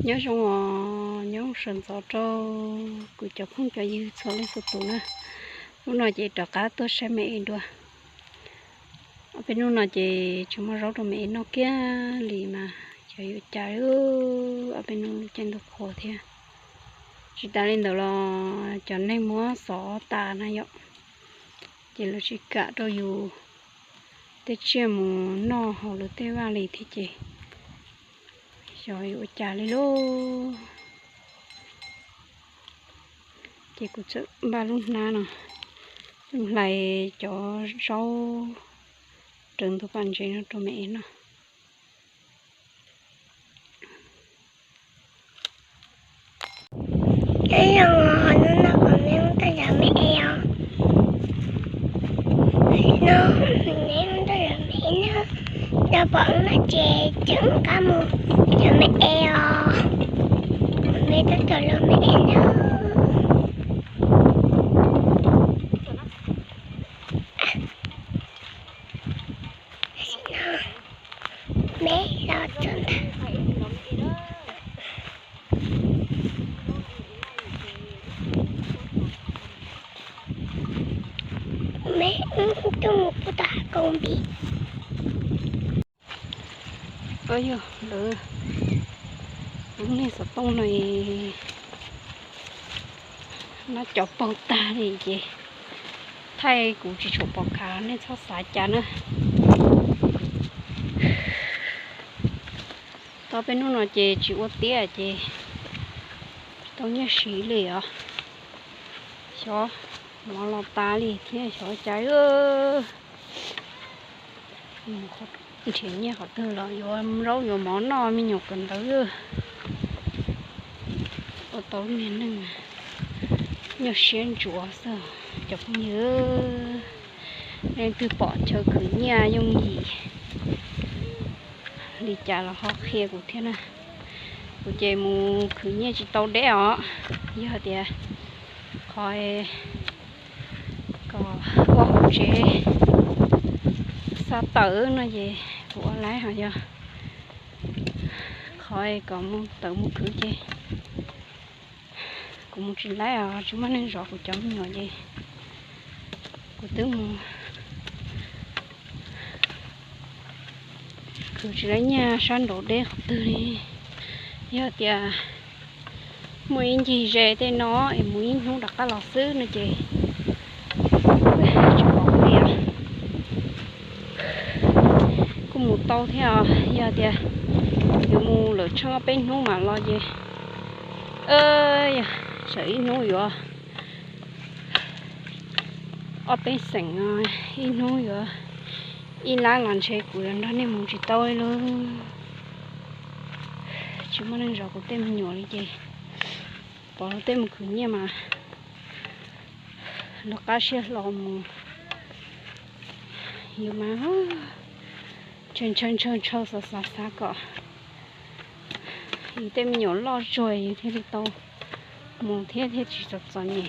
Nyob zoo os, nyob sawv ntxov rau kuv cov phooj cov ywg txhua leej txhua tus na. Hnub no ces rov qab tuaj saib me es dua. Ob peb hnub no ces tsis muaj zaub rau me es noj kiag li mas xyov yuav cas, ob peb hnub lub caij ntuj qhuav thiab. Tsis tas li ntawd los cov neeg muab xov tas na yom, ces lawv tsis kam rau yus tej tsiaj mus noj hauv lawv tej vaj li thiab ces xyov yuav ua cas li lauj. Ces kuv txawm npaj lub hnab no hlais cov zaub raws ntug pas ntsev no rau me es noj. Nyob zoo, hnub no kuv me mus tuaj zov me es os. No, me mus tuaj zov me es na. Cov pom no ces tseem qab mus zov me es os. Me tuaj zov me es na. Me los txog ntag. Me tuaj mus puag tom hav kaus npis. Yog lawv lub niag xov tooj no nab cov paug tag li ces thaij kuv tsis tshua pom khav, nej txhob xav cas na. Tau peb hnub no ces tsis ua tiab ces tsis tau nyiaj siv li os. Xyov mov los tas li thiab xyov cas. Nrhiav nyiaj qhov twg los yuav zaub yuav mov noj me nyuam kawm ntawv. Ua tau lub niag neej nyuaj siab ntsuav xwb cov phooj ywg. Leej twg pom chaw khwv nyiaj yooj yim li cas los ho qhia kuv thiab na. Kuv ces mus khwv nyiaj tsis tau deb os, yog tias qhov kom ua hauv tsev xa tawm no ces kuv ua laib, ho yog qhov kom mus tawm mus khwv ces kuv mus tsis laib os, tsis muaj neeg zov kuv cov me nyuam ces kuv twb mus khwv tsis laib nyiaj sab nraud deb qhov twg li. Yog tias muaj ib ncig ze tej no es mus ib hnub rov qab los xwb no ces tsis pom kuv li. Kuj mus tau thiab os, yog tias yuav mus lawm tsheej ob peb hnub mam los ces, yog tsam ib hnub yuav ob peb xeem, ib hnub yuav ib lab los ntshe kuv yuav nrog nej mus tsis tau li lauj. Tsis muaj neeg zov kuv tej me nyuam li ces pom luag tej mus khwv nyiaj mas luag qab siab hlo mus. Yus mas ntshaw ntshaw ntshaw xav xav xav kom yus tej me nyuam loj zuag yus thiaj li tau mus thiab thiaj tsis txom txom nyem.